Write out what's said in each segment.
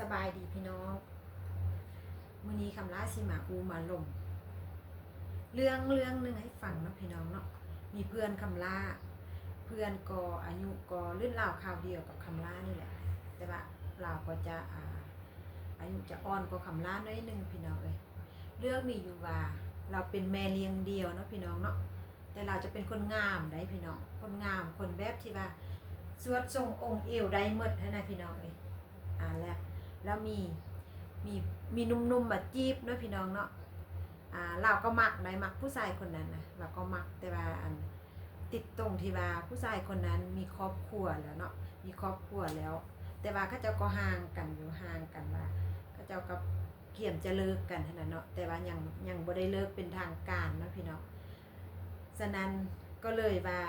ສະບາຍດີພີ່ນ້ອງ, ມື້ນີ້ຄຳຫຼ້າຊິມາອູ່ມາລົມເລື່ອງເລື່ອງໜຶ່ງໃຫ້ຟັງເນາະພີ່ນ້ອງເນາະ. ມີເພື່ອນຄຳຫຼ້າ, ເພື່ອນກໍອາຍຸກໍລຸ້ນລາວຄາວດຽວກັບຄຳຫຼ້ານີ້ແຫຼະ, ແຕ່ວ່າລາວກໍຈະ ອາ ອາຍຸຈະອ່ອນກວ່າຄຳຫຼ້າໜ້ອຍໜຶ່ງພີ່ນ້ອງເອີຍ. ເລື່ອງມີຢູ່ວ່າລາວເປັນແມ່ລ້ຽງດ່ຽວເນາະພີ່ນ້ອງເນາະ, ແຕ່ລາວຈະເປັນຄົນງາມໃດ໋ພີ່ນ້ອງ, ຄົນງາມ ຄົນແບບທີ່ວ່າສວດຊົງອົງເອວໄດ້ໝົດຫັ້ນນະພີ່ນ້ອງເອີຍ. ອາ ແລ້ວ ແລ້ວມີ ມີ ມີໜຸ່ມໆມາຈີບເນາະພີ່ນ້ອງເນາະ. ອາ ລາວກໍມັກໄດ໋, ມັກຜູ້ຊາຍຄົນນັ້ນນະ, ລາວກໍມັກ, ແຕ່ວ່າອັນ ຕິດຕົງທີ່ວ່າຜູ້ຊາຍຄົນນັ້ນມີຄອບຄົວແລ້ວເນາະ, ມີຄອບຄົວແລ້ວ, ແຕ່ວ່າເຂົາເຈົ້າກໍຫ່າງກັນຢູ່, ຫ່າງກັນວ່າເຂົາເຈົ້າກໍກຽມຈະເລີກກັນຫັ້ນນະເນາະ, ແຕ່ວ່າຍັງ ຍັງບໍ່ໄດ້ເລີກເປັນທາງການເນາະພີ່ນ້ອງ. ສະນັ້ນກໍເລີຍວ່າ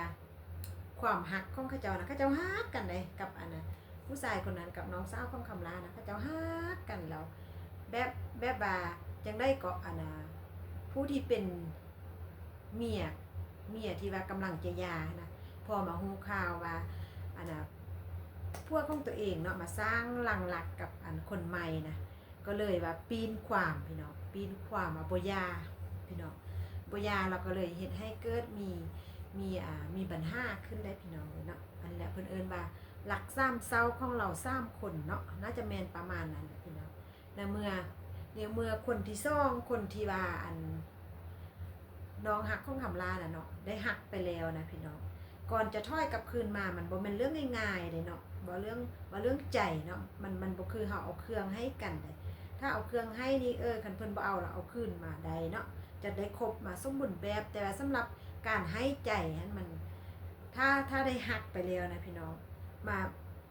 ຄວາມຮັກຂອງເຂົາເຈົ້ານະ, ເຂົາເຈົ້າຮັກກັນເດ້ ກັບອັນນະ ຜູ້ຊາຍຄົນນັ້ນກັບນ້ອງສາວຂອງຄຳຫຼ້ານະ, ເຂົາເຈົ້າຮັກກັນແລ້ວ ແບບ ແບບວ່າຈັ່ງໃດເກາະ ອັນນະ ຜູ້ທີ່ເປັນເມຍ ເມຍທີ່ວ່າກຳລັງຈະຢ່າຫັ້ນນະ, ພໍມາຮູ້ຂ່າວວ່າ ອັນນະ ຜົວຂອງຕົວເອງເນາະ ມາສ້າງຫຼັງລັກກັບອັນຄົນໃໝ່ນະ, ກໍເລີຍວ່າປີ້ນຄວາມພີ່ນ້ອງ, ປີ້ນຄວາມວ່າບໍ່ຢ່າພີ່ນ້ອງ, ບໍ່ຢ່າ ແລ້ວກໍເລີຍເຮັດໃຫ້ເກີດມີ ມີ ອາ ມີບັນຫາຂຶ້ນໄດ້ພີ່ນ້ອງເອີຍເນາະ. ອັນນີ້ແຫຼະເພິ່ນເອີ້ນວ່າລັກສາມເສົ້າຂອງລາວສາມຄົນເນາະ, ໜ້າຈະແມ່ນປະມານນັ້ນແຫຼະພີ່ນ້ອງ. ໃນເມື່ອ ໃນເມື່ອຄົນທີສອງ ຄົນທີ່ວ່າອັນ ນ້ອງຮັກຂອງຄຳຫຼ້ານະເນາະ ໄດ້ຮັກໄປແລ້ວນະພີ່ນ້ອງ, ກ່ອນຈະຖອຍກັບຄືນມາ ມັນບໍ່ແມ່ນເລື່ອງງ່າຍໆເດ້ເນາະ, ເວົ້າເລື່ອງ ເວົ້າເລື່ອງໃຈເນາະ, ມັນ ມັນບໍ່ຄືເຮົາເອົາເຄື່ອງໃຫ້ກັນເດ້. ຖ້າເອົາເຄື່ອງໃຫ້ນີ້ ເອີ ຄັນເພິ່ນບໍ່ເອົາລະເອົາຄືນມາໄດ້ເນາະ, ຈະໄດ້ຄົບມາສົມບູນແບບ. ແຕ່ວ່າສຳລັບການໃຫ້ໃຈຫັ້ນ ມັນ ຖ້າ ຖ້າໄດ້ຮັກໄປແລ້ວນະພີ່ນ້ອງ, ມາ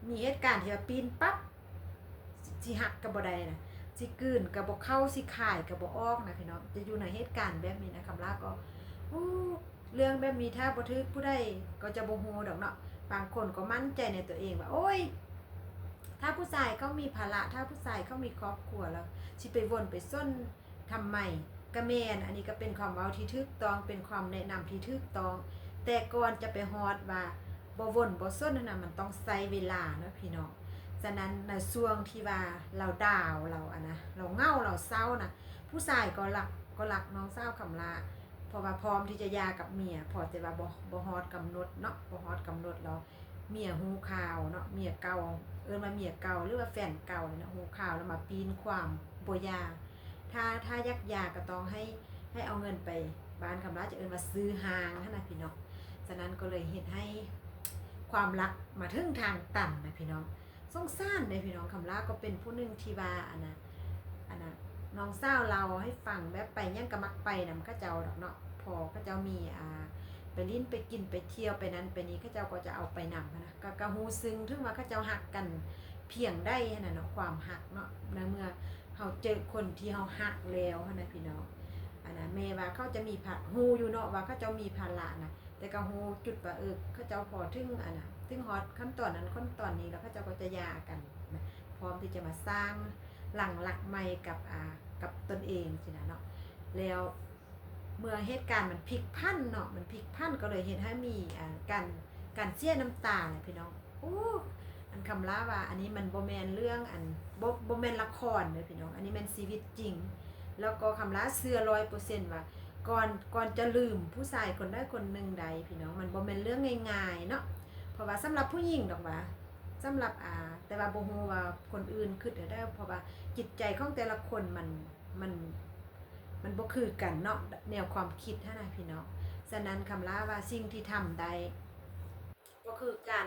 ມີເຫດການທີ່ວ່າປີ້ນປັບ ຊິ ຊິຮັກກໍບໍ່ໄດ້ນະ, ຊິກືນກໍບໍ່ເຂົ້າ, ຊິຄາຍກໍບໍ່ອອກນະພີ່ນ້ອງ. ຈະຢູ່ໃນເຫດການແບບນີ້ນະ ຄຳຫຼ້າກໍ ໂອ້ ເລື່ອງແບບນີ້ຖ້າບໍ່ຖືກຜູ້ໃດກໍຈະບໍ່ຮູ້ດອກເນາະ. ບາງຄົນກໍໝັ້ນໃຈໃນຕົວເອງວ່າ ໂອ້ຍ ຖ້າຜູ້ຊາຍເຂົາມີພາລະ ຖ້າຜູ້ຊາຍເຂົາມີຄອບຄົວແລ້ວ ຊິໄປວົນໄປສົນທຳໄມ? ກໍແມ່ນ, ອັນນີ້ກໍເປັນຄວາມເວົ້າທີ່ຖືກຕ້ອງ, ເປັນຄວາມແນະນຳທີ່ຖືກຕ້ອງ, ແຕ່ກ່ອນຈະໄປຮອດວ່າບໍ່ວົນບໍ່ສົນຫັ້ນນະ ມັນຕ້ອງໃຊ້ເວລາເນາະພີ່ນ້ອງ. ສະນັ້ນໃນຊ່ວງທີ່ວ່າລາວດາວ ລາວ ອັນນະ ລາວເຫງົາ ລາວເສົ້ານະ, ຜູ້ຊາຍກໍລັກ ກໍລັກນ້ອງສາວຄຳຫຼ້າ ເພາະວ່າພ້ອມທີ່ຈະຢ່າກັບເມຍ ເພາະແຕ່ວ່າບໍ່ ບໍ່ຮອດກຳນົດເນາະ, ບໍ່ຮອດກຳນົດແລ້ວ ເມຍຮູ້ຂ່າວເນາະ, ເມຍເກົ່າ ເອີ້ນວ່າເມຍເກົ່າ ຫຼືວ່າແຟນເກົ່າເນາະ, ຮູ້ຂ່າວແລ້ວມາປີ້ນຄວາມບໍ່ຢ່າ. ຖ້າ ຖ້າຢາກຢ່າກໍຕ້ອງໃຫ້ ໃຫ້ເອົາເງິນໄປ ບ້ານຄຳຫຼ້າຈະເອີ້ນວ່າຊື້ຮ່າງຫັ້ນນະພີ່ນ້ອງ. ສະນັ້ນກໍເລີຍເຮັດໃຫ້ຄວາມລັກມາເຖິງທາງຕັນນະພີ່ນ້ອງ. ສົງສານເດ້ພີ່ນ້ອງ, ຄຳຫຼ້າກໍເປັນຜູ້ໜຶ່ງທີ່ວ່າ ອັນນະ ອັນນະ ນ້ອງສາວເລົ່າໃຫ້ຟັງ ແບບໄປຫຍັງກໍມັກໄປນຳເຂົາເຈົ້າດອກເນາະ, ພໍເຂົາເຈົ້າມີ ອ່າ ໄປຫຼິ້ນໄປກິນໄປທ່ຽວໄປນັ້ນໄປນີ້ ເຂົາເຈົ້າກໍຈະເອົາໄປນຳຫັ້ນນະ. ກໍ ກໍຮູ້ເຊິ່ງເຖິງວ່າເຂົາເຈົ້າຮັກກັນພຽງໃດຫັ້ນນະເນາະ, ຄວາມຮັກເນາະ, ໃນເມື່ອເຮົາເຈີຄົນທີ່ເຮົາຮັກແລ້ວຫັ້ນນະພີ່ນ້ອງ. ອັນນະ ແມ້ວ່າເຂົາຈະມີພາ ຮູ້ຢູ່ເນາະວ່າເຂົາເຈົ້າມີພາລະນະ, ແຕ່ກໍຮູ້ຈຸດວ່າ ເອີ ເຂົາເຈົ້າພໍເຖິງ ອັນນະ ເຖິງຮອດຂັ້ນຕອນນັ້ນຂັ້ນຕອນນີ້ແລ້ວ ເຂົາເຈົ້າກໍຈະຢ່າກັນນະ, ພ້ອມທີ່ຈະມາສ້າງຫຼັງລັກໃໝ່ກັບ ອ່າ ກັບຕົນເອງຊີ້ນະເນາະ. ແລ້ວເມື່ອເຫດການມັນພລິກຜັນເນາະ, ມັນພລິກຜັນກໍເລີຍເຮັດໃຫ້ມີ ອ່າ ການ ການເສຍນ້ຳຕານະພີ່ນ້ອງ. ໂອ້ ອັນຄຳຫຼ້າວ່າ ອັນນີ້ມັນບໍ່ແມ່ນເລື່ອງ ອັນ ບໍ່ ບໍ່ແມ່ນລະຄອນເດີພີ່ນ້ອງ, ອັນນີ້ແມ່ນຊີວິດຈິງ. ແລ້ວກໍຄຳຫຼ້າເຊື່ອຮ້ອຍເປີເຊັນວ່າ ກ່ອນ ກ່ອນຈະລືມຜູ້ຊາຍຄົນໃດຄົນໜຶ່ງໄດ້ພີ່ນ້ອງ, ມັນບໍ່ແມ່ນເລື່ອງງ່າຍໆເນາະ. ເພາະວ່າສຳລັບຜູ້ຍິງດອກວ່າ ສຳລັບ ອ່າ ແຕ່ວ່າບໍ່ຮູ້ວ່າຄົນອື່ນຄິດແນວໃດ, ເພາະວ່າຈິດໃຈຂອງແຕ່ລະຄົນມັນ ມັນ ມັນບໍ່ຄືກັນເນາະ, ແນວຄວາມຄິດຫັ້ນນະພີ່ນ້ອງ. ສະນັ້ນຄຳຫຼ້າວ່າ ສິ່ງທີ່ທຳໄດ້ກໍຄືການ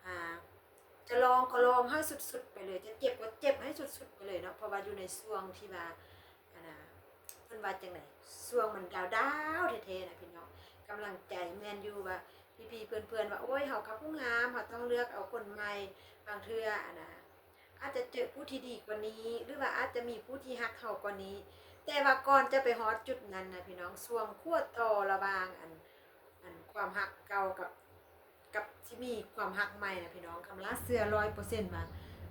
ອ່າ ຈະລອງກໍລອງໃຫ້ສຸດໆໄປເລີຍ, ຈະເຈັບກໍເຈັບໃຫ້ສຸດໆໄປເລີຍເນາະ, ເພາະວ່າຢູ່ໃນຊ່ວງທີ່ວ່າ ອັນນະ ເພິ່ນວ່າຈັ່ງໃດ ຊ່ວງມັນດາວໆແທ້ໆນະພີ່ນ້ອງ. ກຳລັງໃຈແມ່ນຢູ່ວ່າ ພີ່ໆເພື່ອນໆວ່າ ໂອ້ຍ ເຮົາກັບຜູ້ງາມ ເຮົາຕ້ອງເລືອກເອົາຄົນໃໝ່, ບາງເທື່ອ ອັນນະ ອາດຈະເຈີຜູ້ທີ່ດີກວ່ານີ້ ຫຼືວ່າອາດຈະມີຜູ້ທີ່ຮັກເຮົາກວ່ານີ້, ແຕ່ວ່າກ່ອນຈະໄປຮອດຈຸດນັ້ນນະພີ່ນ້ອງ, ຊ່ວງຂົວຕໍ່ລະຫວ່າງ ອັນ ອັນຄວາມຮັກເກົ່າກັບ ກັບຊິມີຄວາມຮັກໃໝ່ນະພີ່ນ້ອງ, ຄຳຫຼ້າເຊື່ອຮ້ອຍເປີເຊັນວ່າ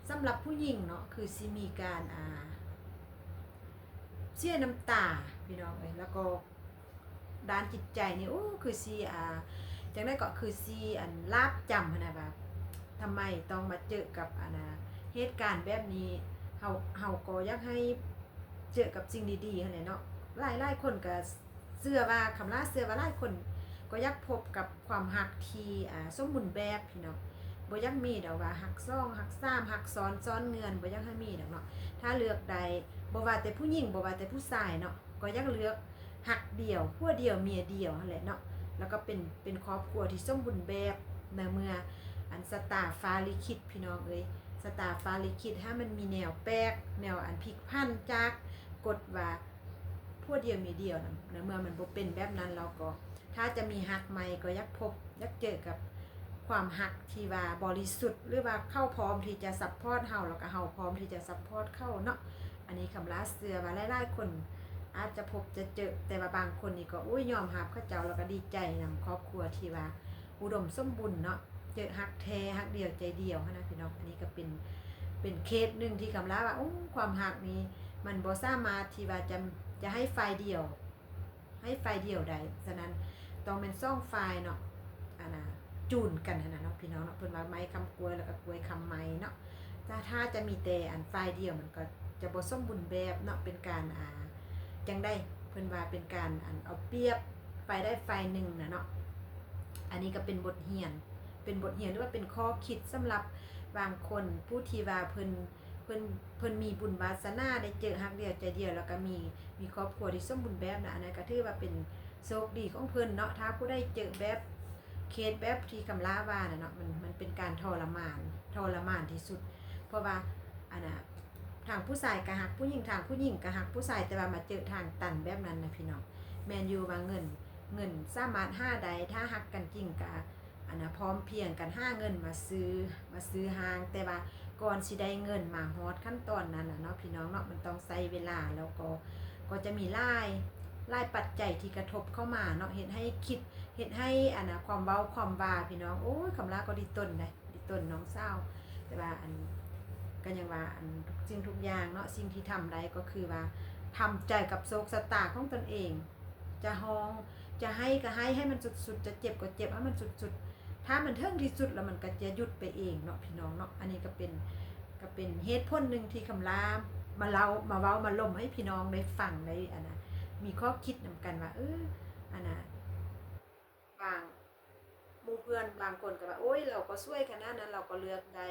ສຳລັບຜູ້ຍິງເນາະ ຄືຊິມີການ ອ່າ ເສຍນ້ຳຕາພີ່ນ້ອງເອີຍ, ແລ້ວກໍດ້ານຈິດໃຈນີ້ ໂອ້ ຄືຊິ ອ່າ ຈັ່ງໃດກໍຄືຊິ ອັນ ລາບຈຳຫັ້ນນະ ວ່າທຳໄມຕ້ອງມາເຈີກັບ ອັນນະ ເຫດການແບບນີ້, ເຮົ ເຮົາ ເຮົາກໍຢາກໃຫ້ເຈີກັບສິ່ງດີໆຫັ້ນແຫຼະເນາະ. ຫຼາຍໆຄົນກໍເຊື່ອວ່າ ຄຳຫຼ້າເຊື່ອວ່າຫຼາຍຄົນກໍຢາກພົບກັບຄວາມຮັກທີ່ ອ່າ ສົມບູນແບບພີ່ນ້ອງ. ບໍ່ຢາກມີດອກວ່າຮັກສອງ ຮັກສາມ ຮັກຊ້ອນ ຊ້ອນເງື່ອນ ບໍ່ຢາກໃຫ້ມີດອກເນາະ. ຖ້າເລືອກໄດ້ ບໍ່ວ່າແຕ່ຜູ້ຍິງ ບໍ່ວ່າແຕ່ຜູ້ຊາຍເນາະ ກໍຢາກເລືອກຮັກດຽວ ຜົວດຽວ ເມຍດຽວຫັ້ນແຫຼະເນາະ. ແລ້ວກໍເປັນ ເປັນຄອບຄົວທີ່ສົມບູນແບບ ໃນເມື່ອ ອັນ ຊະຕາຟ້າລິຂິດ ພີ່ນ້ອງເອີຍ. ຊະຕາຟ້າລິຂິດ ຖ້າມັນມີແນວແປກ ແນວອັນ ພິກຜັນຈາກກົດວ່າຜົວດຽວເມຍດຽວນະ ໃນເມື່ອມັນບໍ່ເປັນແບບນັ້ນ ແລ້ວກໍຖ້າຈະມີຮັກໃໝ່ ກໍຢາກພົບ ຢາກເຈີກັບຄວາມຮັກທີ່ວ່າບໍລິສຸດ ຫຼືວ່າເຂົາພ້ອມທີ່ຈະຊັບພອດເຮົາ ແລ້ວກໍເຮົາພ້ອມທີ່ຈະຊັບພອດເຂົາເນາະ. ອັນນີ້ຄຳຫຼ້າເຊື່ອວ່າຫຼາຍໆຄົນອາດຈະພົບຈະເຈີ ແຕ່ວ່າບາງຄົນນີ້ກໍ ໂອ້ຍ ຍອມຮັບເຂົາເຈົ້າ ແລ້ວກໍດີໃຈນຳຄອບຄົວທີ່ວ່າອຸດົມສົມບູນເນາະ. ເຈີຮັກແທ້ ຮັກດຽວໃຈດຽວຫັ້ນນະພີ່ນ້ອງ. ອັນນີ້ກໍເປັນ ເປັນເຄສໜຶ່ງທີ່ຄຳຫຼ້າວ່າ ໂອ້ ຄວາມຮັກນີ້ມັນບໍ່ສາມາດທີ່ວ່າຈະ ຈະໃຫ້ຝ່າຍດຽວ ໃຫ້ຝ່າຍດຽວໄດ້. ສະນັ້ນຕ້ອງແມ່ນສອງຝ່າຍເນາະ ອັນນະ ຈູນກັນຫັ້ນນະເນາະ ພີ່ນ້ອງເນາະ. ເພິ່ນວ່າໄມ້ຄຳກ້ວຍ ແລ້ວກໍກ້ວຍຄຳໄມ້ເນາະ. ຖ້າ ຖ້າຈະມີແຕ່ອັນຝ່າຍດຽວ ມັນກໍຈະບໍ່ສົມບູນແບບເນາະ. ເປັນການ ອ່າ ຈັ່ງໃດ ເພິ່ນວ່າເປັນການອັນເອົາປຽບຝ່າຍໃດຝ່າຍໜຶ່ງນະເນາະ. ອັນນີ້ກໍເປັນບົດຮຽນ ເປັນບົດຮຽນ ຫຼືວ່າເປັນຂໍ້ຄິດສຳລັບບາງຄົນ ຜູ້ທີ່ວ່າເພິ່ນ ເພິ່ນ ເພິ່ນມີບຸນວາສະໜາໄດ້ເຈີຮັກດຽວໃຈດຽວ ແລ້ວກໍມີ ມີຄອບຄົວທີ່ສົມບູນແບບນະ. ອັນນັ້ນກໍຖືວ່າເປັນໂຊກດີຂອງເພິ່ນເນາະ. ຖ້າຜູ້ໃດເຈີແບບ ເຄສແບບທີ່ຄຳຫຼ້າວ່ານະເນາະ ມັນ ມັນເປັນການທໍລະມານ ທໍລະມານທີ່ສຸດ. ເພາະວ່າ ອັນນະ ທາງຜູ້ຊາຍກໍຮັກຜູ້ຍິງ ທາງຜູ້ຍິງກໍຮັກຜູ້ຊາຍ ແຕ່ວ່າມາເຈີທາງຕັນແບບນັ້ນນະພີ່ນ້ອງ. ແມ່ນຢູ່ວ່າເງິນ ເງິນສາມາດຫາໄດ້ ຖ້າຮັກກັນຈິງກໍ ອັນນະ ພ້ອມພຽງກັນຫາເງິນມາຊື້ ມາຊື້ຮ່າງ. ແຕ່ວ່າກ່ອນຊິໄດ້ເງິນມາຮອດຂັ້ນຕອນນັ້ນນະເນາະ ພີ່ນ້ອງເນາະ ມັນຕ້ອງໃຊ້ເວລາ ແລ້ວກໍ ກໍຈະມີຫຼາຍ ຫຼາຍປັດໄຈທີ່ກະທົບເຂົ້າມາເນາະ ເຮັດໃຫ້ຄິດ ເຮັດໃຫ້ ອັນນະ ຄວາມເວົ້າຄວາມວ່າ ພີ່ນ້ອງ ໂອ້ຍ ຄຳຫຼ້າກໍດີຕົນໃດ໋ ດີຕົນນ້ອງສາວ. ແຕ່ວ່າ ອັນ ກໍຍັງວ່າ ອັນ ທຸກສິ່ງທຸກຢ່າງເນາະ ສິ່ງທີ່ທຳໄດ້ກໍຄືວ່າ ທຳໃຈກັບໂຊກຊະຕາຂອງຕົນເອງ. ຈະຮ້ອງ ຈະໄຫ້ກໍໄຫ້ໃຫ້ມັນສຸດໆ ຈະເຈັບກໍເຈັບໃຫ້ມັນສຸດໆ. ຖ້າມັນເຖິງທີ່ສຸດແລ້ວ ມັນກໍຈະຢຸດໄປເອງເນາະ ພີ່ນ້ອງເນາະ. ອັນນີ້ກໍເປັນ ກໍເປັນເຫດຜົນໜຶ່ງທີ່ຄຳຫຼ້າມາເລົ່າ ມາເວົ້າ ມາລົມໃຫ້ພີ່ນ້ອງໄດ້ຟັງ ໄດ້ ອັນນະ ມີຂໍ້ຄິດນຳກັນວ່າ ເອີ ອັນນະ ບາງ ໝູ່ເພື່ອນບາງຄົນກໍວ່າ ໂອ້ຍ ລາວກໍສວຍຂະໜາດນັ້ນ ລາວກໍເລືອກໄດ້.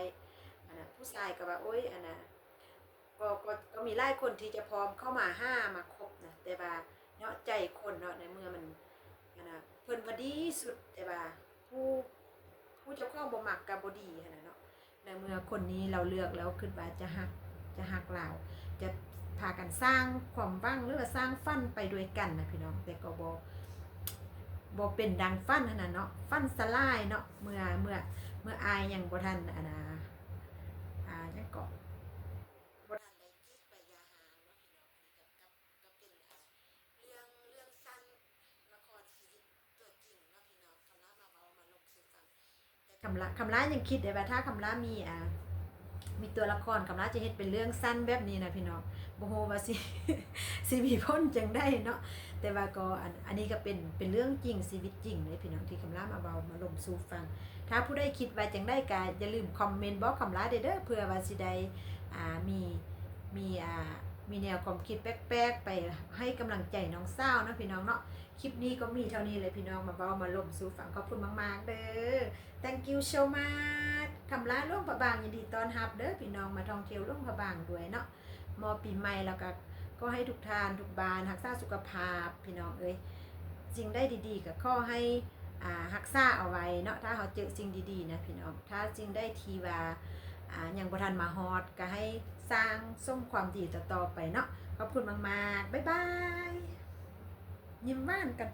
ອັນນະ ຜູ້ຊາຍກໍວ່າ ໂອ້ຍ ອັນນະ ກໍ ກໍ ກໍມີຫຼາຍຄົນທີ່ຈະພ້ອມເຂົ້າມາຫາ ມາຄົບນະ ແຕ່ວ່າເນາະ ໃຈຄົນເນາະ ໃນເມື່ອມັນ ອັນນະ ເພິ່ນວ່າດີສຸດ ແຕ່ວ່າຜູ້ ຜູ້ເຈົ້າຂອງບໍ່ມັກກໍບໍ່ດີຫັ້ນນະເນາະ. ໃນເມື່ອຄົນນີ້ລາວເລືອກແລ້ວ ຄິດວ່າຈະຮັກ ຈະຮັກລາວ ຈະພາກັນສ້າງຄວາມຫວັງ ຫຼືວ່າສ້າງຝັນໄປດ້ວຍກັນນະ ພີ່ນ້ອງ. ແຕ່ກໍບໍ່ ບໍ່ເປັນດັ່ງຝັນຫັ້ນນະເນາະ ຝັນສະຫຼາຍເນາະ. ເມື່ອ ເມື່ອ ເມື່ອອ້າຍຍັງບໍ່ທັນ ອັນນະ ອ່າ ຫຍັງເກາະ ບໍ່ທັນໄດ້ຈີບໃບຢ່າຮ້າງເນາະ ພີ່ນ້ອງ. ອັນນີ້ກໍ ກໍ ກໍເປັນ ອ່າ ເລື່ອງ ເລື່ອງສັ້ນ ລະຄອນຊີວິດຕົວຈິງເນາະ ພີ່ນ້ອງ. ຄຳຫຼ້າມາເວົ້າມາລົມສູ່ຟັງ ແຕ່ຄຳຫຼ້າ ຄຳຫຼ້າຍັງຄິດໄດ້ວ່າ ຖ້າຄຳຫຼ້າມີ ອ່າ ມີຕົວລະຄອນ ຄຳຫຼ້າຈະເຮັດເປັນເລື່ອງສັ້ນແບບນີ້ນະ ພີ່ນ້ອງ. ບໍ່ຮູ້ວ່າຊິ ຊິມີຜົນຈັ່ງໃດເນາະ. ແຕ່ວ່າກໍ ອັນ ອັນນີ້ກໍເປັນ ເປັນເລື່ອງຈິງ ຊີວິດຈິງເດ້ ພີ່ນ້ອງ ທີ່ຄຳຫຼ້າມາເວົ້າມາລົມສູ່ຟັງ. ຖ້າຜູ້ໃດຄິດວ່າຈັ່ງໃດກໍຢ່າລືມຄອມເມັນບອກຄຳຫຼ້າໄດ້ເດີ ເພື່ອວ່າຊິໄດ້ ອ່າ ມີ ມີ ອ່າ ມີແນວຄວາມຄິດແປກໆ ໄປໃຫ້ກຳລັງໃຈນ້ອງສາວເນາະ ພີ່ນ້ອງເນາະ. ຄລິບນີ້ກໍມີເທົ່ານີ້ແຫຼະ ພີ່ນ້ອງ ມາເວົ້າມາລົມສູ່ຟັງ. ຂອບຄຸນມາກໆເດີ. Thank you so much. ຄຳຫຼ້າຫຼວງພະບາງ ຍິນດີຕ້ອນຮັບເດີ ພີ່ນ້ອງ ມາທ່ອງທ່ຽວຫຼວງພະບາງດ້ວຍເນາະ. ມອບປີໃໝ່ແລ້ວກໍຂໍໃຫ້ທຸກທ່ານທຸກບ້ານຮັກສາສຸຂະພາບ ພີ່ນ້ອງເອີຍ. ສິ່ງໃດດີໆກໍຂໍໃຫ້ ອ່າ ຮັກສາເອົາໄວ້ເນາະ ຖ້າເຮົາເຈີສິ່ງດີໆນະ ພີ່ນ້ອງ. ຖ້າສິ່ງໃດທີ່ວ່າ ອ່າ ຍັງບໍ່ທັນມາຮອດ ກໍໃຫ້ສ້າງສົມຄວາມດີຕໍ່ໆໄປເນາະ. ຂອບຄຸນມາກໆ. ບາຍບາຍ. ຍິ້ມຫວານກັນ.